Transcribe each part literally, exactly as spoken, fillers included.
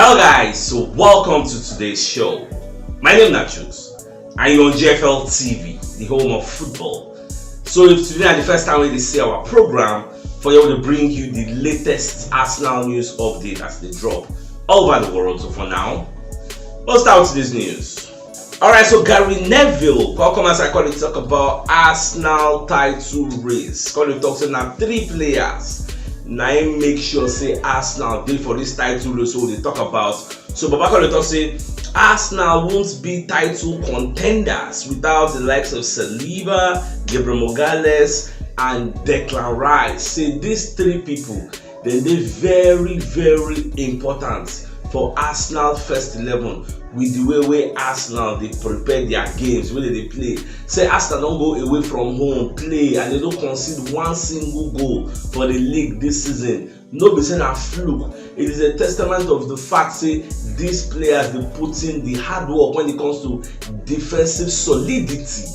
Hello guys, so welcome to today's show. My name na Chuks, and you're on G F L T V, the home of football. So if today na the first time wey you dey see our program, for here we dey bring you the latest Arsenal news update as they drop all over the world. So for now, let's start with this news. Alright, so Gary Neville come come as I call it talk about Arsenal title race. Call it talk say na three players na im make sure say Arsenal dey for this title race wey we dey talk about. So Baba call it talk say Arsenal won't be title contenders without the likes of Saliba, Gabriel Magalhaes, and Declan Rice. Say these three people dem dey very very important for Arsenal first eleven with the way wey Arsenal dey prepare their games wey dem dey play. Say Arsenal don go away from home play and dem no concede one single goal for the league this season. No be say na fluke, it is a testament of the fact say these players dey put in the hard work when it comes to defensive solidity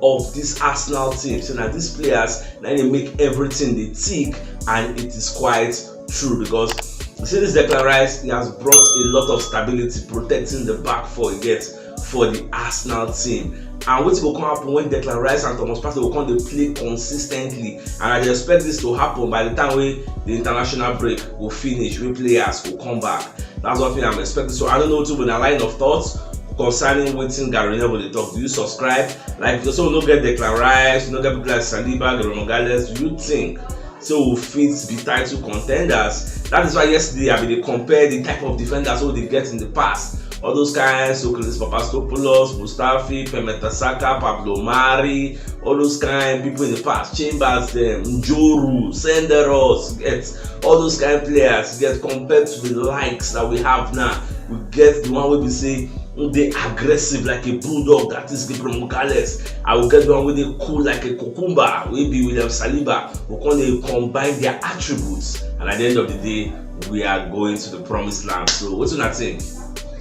of this Arsenal team. So na these players na dey make everything dey tick, and it is quite true because you see this Declan Rice, he has brought a lot of stability protecting the back four he gets for the Arsenal team. And wetin go come happen when Declan Rice and Thomas Partey go come dey play consistently, and I dey expect this to happen by the time wey the international break go finish, wey players go come back. That's one thing I'm expecting. So I don't know wetin be una line of thoughts concerning wetin Gary Neville dey talk. Do you subscribe? Like, so we no get Declan Rice, we no get people like Saliba, Gabriel Magalhaes. Do you think say we fit be title contenders? That is why yesterday I bin dey compare the type of defenders wey we dey get in the past. All those kind Socrates Papastopoulos, Mustafi, Pemeta Saka, Pablo Mari, all those kind people in the past, Chambers dem, Njoru, Senderos, get all those kind players get compared to the likes that we have now. We get the one wey be say dey aggressive like a bulldog, that is Gabriel Magalhaes. I will get the one wey dey cool like a cucumber, wey be William Saliba. We come dey combine their attributes, and at the end of the day, we are going to the promised land. So wetin una think?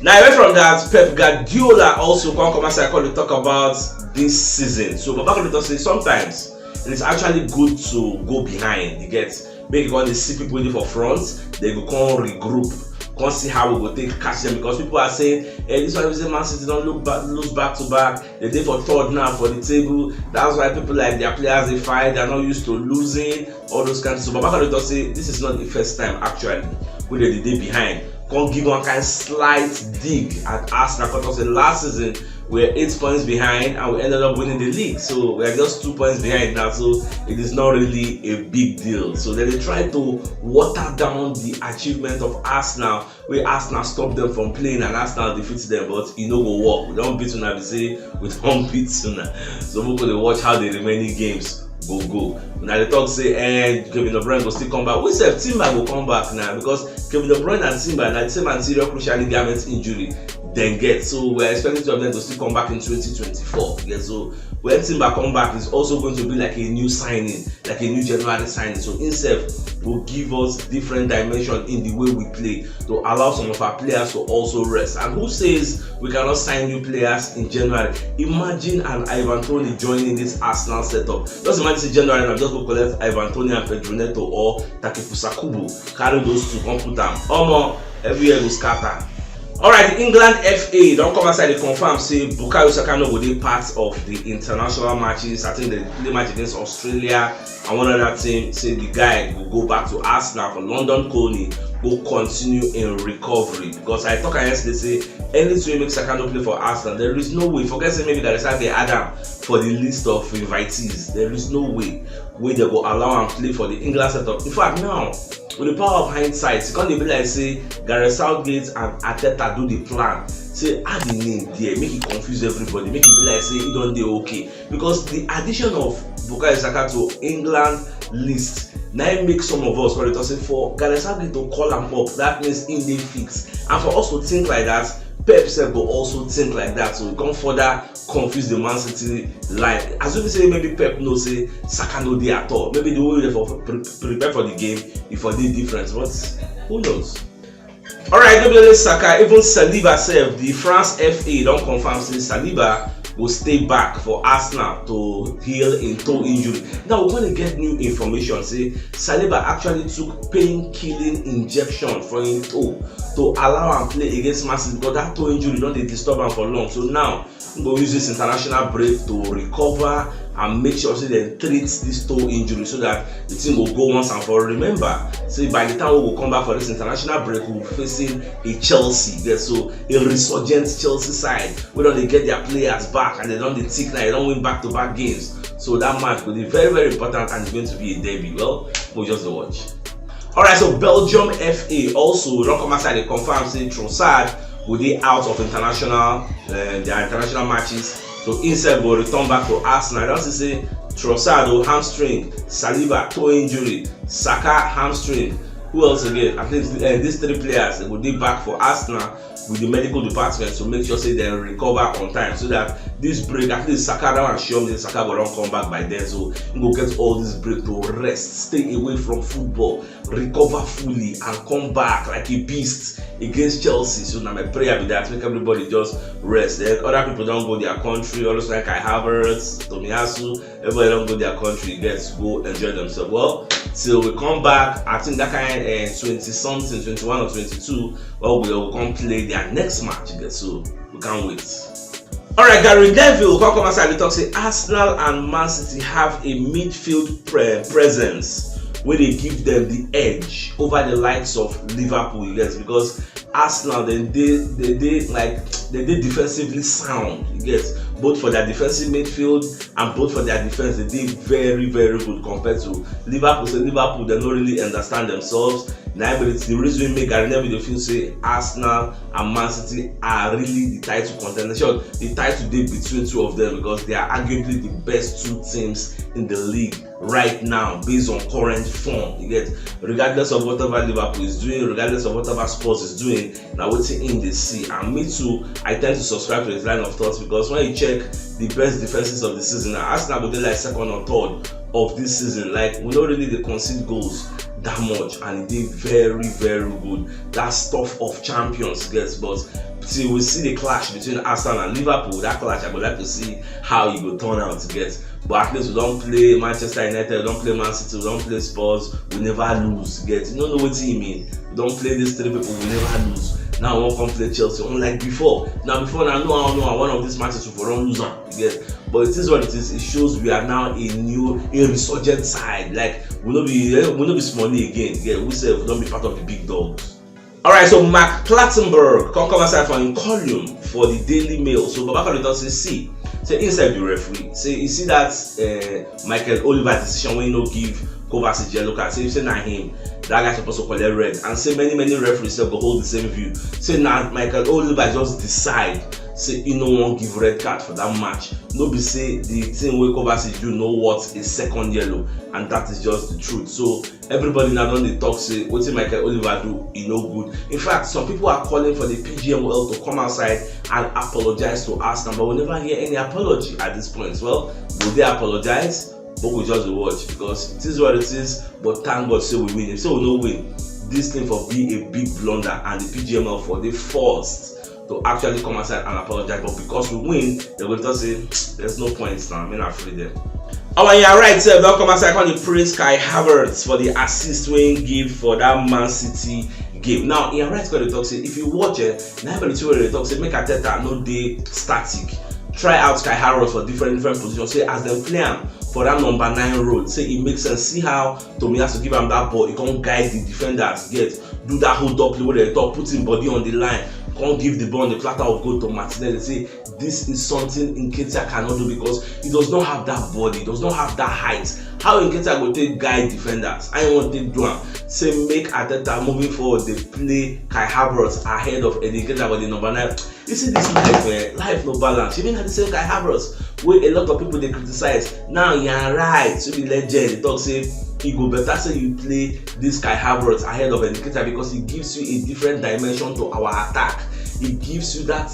Now, away from that, Pep Guardiola also come come as I call to talk about this season. So Baba Kolo talk say sometimes it is actually good to go behind. You get, make you come dey see people wey dey for front, they go come regroup, come see how we go take catch them, because people are saying, hey, this one wey say Man City don look back, lose back to back. They dey for third now for the table. That's why people like their players dey fight. They're not used to losing. All those kinds of stuff. But Baba Kolo talk say this is not the first time actually wey they dey behind. Come give one kind slight dig at Arsenal, because the last season we were eight points behind and we ended up winning the league. So we are just two points behind now. So it is not really a big deal. So they dey try to water down the achievement of Arsenal, wey Arsenal stop them from playing and Arsenal defeat them, but e no go work. We don beat una, be say we don beat una. So we go dey watch how the remaining games go go. Una dey talk say, eh, Kevin De Bruyne go still come back. We sef, Timber go come back now, because Kevin De Bruyne and Timber na the same anterior cruciate ligament injury dem get. So we are expecting two of them to still come back in twenty twenty-four. Yeah, so when Timber come back, it's also going to be like a new signing, like a new January signing. So himself will give us different dimension in the way we play to allow some of our players to also rest. And who says we cannot sign new players in January? Imagine an Ivan Toney joining this Arsenal setup. Just imagine say January now, just go collect Ivan Toney and Pedro Neto or Takefusa Kubo. Carry those two, come put am. Omo, everywhere go scatter. Alright, the England F A don come outside dey confirm say Bukayo Saka no go dey part of the international matches. I think they play match against Australia and one other team. Say the guy go go back to Arsenal for London Colney, go continue in recovery. Because I talk yesterday say anything wey make Saka no play for Arsenal, there is no way. Forget say maybe Gareth Southgate add am for the list of invitees. There is no way wey they go allow am play for the England setup. In fact, now with the power of hindsight, e come dey be like say Gareth Southgate and Arteta do the plan. Say add the name there, make e confuse everybody, make e be like say e don dey okay. Because the addition of Bukayo Saka to England list na im make some of us come dey talk say for Gareth Southgate to call am up, that means im dey fit. And for us to think like that, Pep sef go also think like that. So e come further confuse the Man City line. Assuming say maybe Pep know say Saka no dey at all. Maybe the way they for pre- prepare for the game, e for dey different. But who knows? Alright, no be only Saka, even Saliba sef, the France F A don confirm say Saliba go stay back for Arsenal to heal im toe injury. Now we gonna get new information say Saliba actually took pain-killing injection for im toe to allow am play against Man City because that toe injury don dey disturb am for long. So now we go use this international break to recover and make sure say dem treat this toe injury so that the thing go go once and for all. Remember say by the time we go come back for this international break, we will be facing a Chelsea. Yes, so a resurgent Chelsea side wey don dey get their players back and dem don dey tick now, dem don win back to back games. So that match go dey very very important and it's going to be a derby. Well, we just dey watch. Alright, so Belgium F A also don come outside dey confirm say Trossard go dey out of international uh, their international matches. So im sef go return back to Arsenal. I don see say Trossard o hamstring, Saliba toe injury, Saka hamstring. Who else again? At least uh, these three players go dey back for Arsenal with the medical department to make sure say dem recover on time so that this break, at least Saka, that one sure me say Saka go don come back by then, so he go get all this break to rest, stay away from football, recover fully and come back like a beast against Chelsea. So na my prayer be that, make everybody just rest. Then other people don go their country, all those like Kai Havertz, Tomiyasu, everybody don go their country, get go enjoy themselves. Well, till we come back, I think that kind uh, twenty something, twenty-one or twenty-two, well, we will come play their next match again. So we can't wait. Alright, Gary Neville come come outside dey talk say Arsenal and Man City have a midfield pre- presence wey dey give them the edge over the likes of Liverpool. Yes, because Arsenal dem dey dem dey like dem dey defensively sound. You get, both for their defensive midfield and both for their defense, dem dey very very good compared to Liverpool. Say Liverpool dem no really understand themselves. Na im be the reason wey make Gary Neville dey feel say Arsenal and Man City are really the title contenders. Sure, the title dey between two of them because they are arguably the best two teams in the league right now based on current form. You get, regardless of whatever Liverpool is doing, regardless of whatever Spurs is doing, na wetin im dey see. And me too, I tend to subscribe to his line of thoughts because when you check the best defenses of the season, Arsenal go dey like second or third of this season. Like, we no really dey concede goals that much, and e dey very very good. That stuff of champions, yes, but till we see the clash between Arsenal and Liverpool, that clash, I go like to see how e go turn out, get. But at least we don play Manchester United, we don play Man City, we don play Spurs, we never lose, get. You no know wetin e mean. We don play these three people, we never lose. Now we wan come play Chelsea, unlike before. Now before, na no how no how one of these matches we for don lose am, you get. But it is what it is. It shows we are now a new, a resurgent side. Like, we no be eh, we no be small again. Yeah, we sef don be part of the big dogs. Alright, so Mark Clattenburg come come outside for im column for the Daily Mail. So Baba Kalo don say, see, say inside the referee, say you see that uh, Michael Oliver decision when he no give Kovacic yellow card. Say you say na him, that guy supposed to collect red, and say many many referees sef go hold the same view. Say na Michael Oliver just decide say he no wan give red card for that match. No be say the thing wey Kovacic do no worth a second yellow, and that is just the truth. So everybody now don dey talk say wetin Michael Oliver do, e no good. In fact, some people are calling for the P G M O L to come outside and apologize to Arsenal, but we never hear any apology at this point. Well, will they apologize? But we just dey watch because it is what it is. But thank God say we win. If say we no win, this thing for be a big blunder, and the P G M O L for dey forced to actually come outside and apologize. But because we win, dem go talk say there's no point now. Make na free them. Our yeah, right sef don come outside come dey praise Kai Havertz for the assist wey he give for that Man City game. Now, Ian Wright come dey talk say if you watch eh, na everybody wey dey talk say make Arteta no dey static. Try out Kai Havertz for different different positions. Say as dem play am for that number nine role, say e make sense. See how Tomiyasu give am that ball, e come guide the defenders, get, do that hold up play wey dem talk, put him body on the line, come give the ball on the platter of gold to Martinelli. Say this is something Nketiah cannot do because he does not have that body, he does not have that height. How Nketiah go take guide defenders? I want take do am. Say make Arteta moving forward dey play Kai Havertz ahead of Eddie Nketiah for the number nine. You see this life, eh? Life no balance. Even at the same Kai Havertz, wey a lot of people dey criticize. Now you are right. So the legend dey talk say e go better say you play this Kai Havertz ahead of Eddie Nketiah because he gives you a different dimension to our attack. He gives you that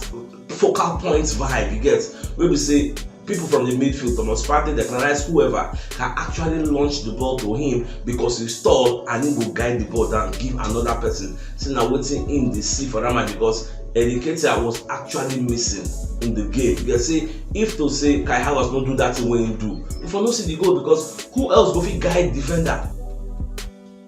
focal point vibe, you get, wey be say people from the midfield, Thomas Partey, Declan Rice, whoever, can actually launch the ball to him because he's tall and he go guide the ball down, give another person. See na wetin him dey see for that match because Nketiah was actually missing in the game. You get say, if to say Kai Havertz no do that thing wey he do, if I no see the goal, because who else go fit guide defender?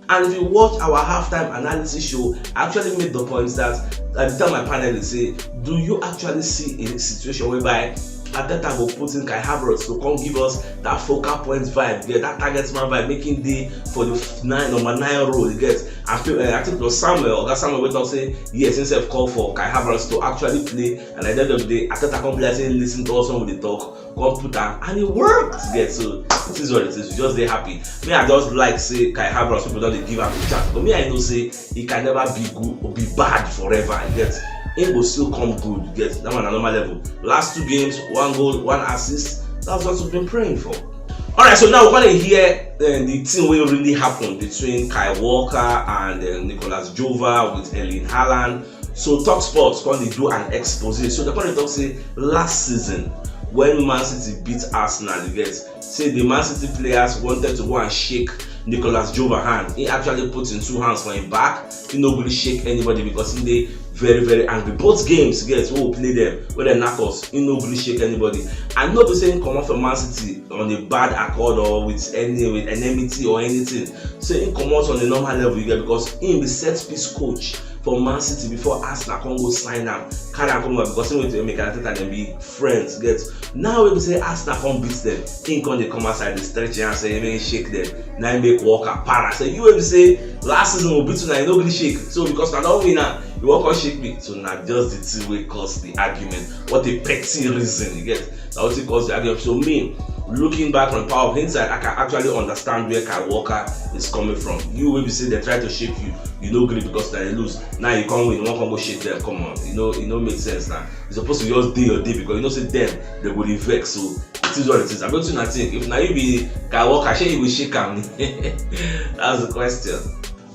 And if you watch our halftime analysis show, I actually made the point that I tell my panelists say, do you actually see a situation whereby Arteta go put in Kai Havertz to come give us that focal point vibe, get that target man vibe, making day for the f- nine number nine role, you get? And pe- uh, I think it was Samuel, Oga Samuel, wey talk say yes, himself call for Kai Havertz to actually play, and at the end of the day, Arteta come be like say listen to us when we dey talk, come put am, and it worked. Get, so it is what it is. We just dey happy. Me, I just like say Kai Havertz, people don dey give am a chance, but me, I know say he can never be good or be bad forever. You get, he go still come good. You get, that one na normal level. Last two games, one goal, one assist. That's what we've been praying for. All right, so now we're gonna hear uh, the thing wey really happened between Kai Walker and uh, Nicolas Jova with Erling Haaland. So Talk Sports come dey do an expose. So they come dey talk say last season when Man City beat Arsenal, you get, say the Man City players wanted to go and shake Nicolas Jova hand. He actually put in two hands for him back. He no really shake anybody because he dey very, very angry. Both games, get, we will play them, where they knock us, he no really shake anybody. And no be saying come off a Man City on a bad accord or with any, with enmity or anything. So he come out on a normal level, you get, because he be set piece coach for Man City before Arsenal come go sign am, carry am come over, because he wait to make Arteta and dem be friends. Get, now we say Arsenal come beat them, he come dey come outside, dey stretch him hand, say make he shake them. Now he make Walker para. Say you wey be say last season we beat you, now you no gree shake. So because I don win now, you wan come shake me. So na just the thing wey cause the argument. What a petty reason, you get? Na wetin cause the argument. So me, looking back from power of hindsight, I can actually understand where Kai Walker is coming from. You wey be say they try to shake you, you no gree because na you lose. Now you come win, you wan come go shake them. Come on, you know, it no make sense now. You suppose to just dey your day because you know say them, they go dey vex. So it is what it is. I bet you nothing. If na you be Kai Walker, shey you go shake am? That's the question.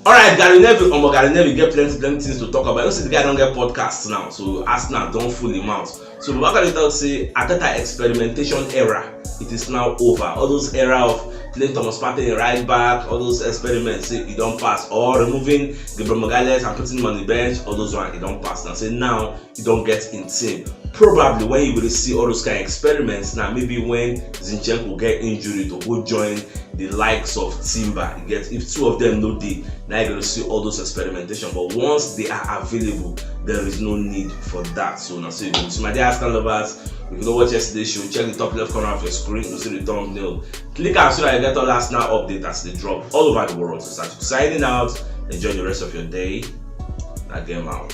All right, Gary Neville, omo, Gary Neville get plenty, plenty things to talk about. You see, the guy don get podcasts now, so Arsenal don full him mouth. So Baba Gary talk say Arteta experimentation era, it is now over. All those era of playing Thomas Partey right back, all those experiments, say e don pass. Or removing Gabriel Magalhaes and putting him on the bench, all those one, e don pass. Now say now e don get in team. Probably when you will see all those kind of experiments now, maybe when Zinchenko get injury to go join the likes of Timber, you get, if two of them no dey, now you're gonna see all those experimentation. But once they are available, there is no need for that. So now, so you go see my dear Arsenal lovers. If you don't watch yesterday's show, check the top left corner of your screen. You see the thumbnail. Click and see that you get all Arsenal update as they drop all over the world. So signing out. Enjoy the rest of your day. Now game out.